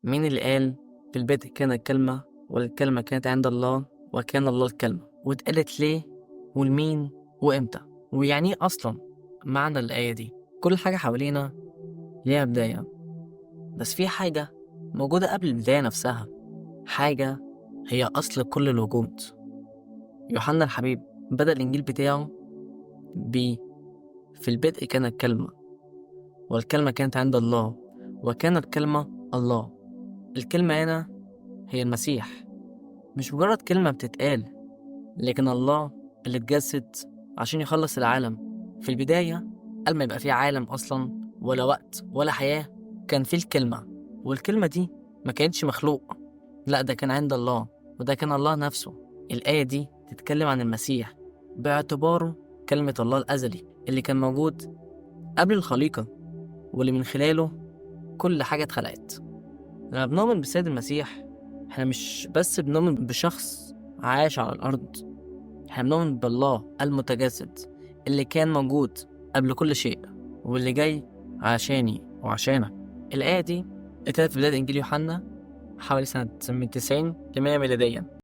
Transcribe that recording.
مين اللي قال في البدء كان الكلمة، والكلمة كانت عند الله، وكان الله الكلمة؟ واتقالت ليه ولمين وإمتى؟ ويعني إيه أصلا معنى الآية دي؟ كل حاجة حوالينا ليها بداية، بس في حاجة موجودة قبل البداية نفسها، حاجة هي أصل كل الوجود. يوحنا الحبيب بدأ الإنجيل بتاعه ب في البدء كان الكلمة، والكلمة كانت عند الله، وكان الكلمة الله. الكلمة هنا هي المسيح، مش مجرد كلمة بتتقال، لكن الله اللي اتجسد عشان يخلص العالم. في البداية قبل ما يبقى فيه عالم أصلا ولا وقت ولا حياة، كان فيه الكلمة، والكلمة دي ما كانتش مخلوق، لا ده كان عند الله، وده كان الله نفسه. الآية دي تتكلم عن المسيح باعتباره كلمة الله الأزلي اللي كان موجود قبل الخليقة، واللي من خلاله كل حاجة اتخلقت. لما بنؤمن بالسيد المسيح، احنا مش بس بنؤمن بشخص عاش على الأرض، احنا بنؤمن بالله المتجسد اللي كان موجود قبل كل شيء، واللي جاي عشاني وعشانك. الآية دي اتقالت في بداية إنجيل يوحنا حوالي سنة من 90 ل 100 ميلاديا.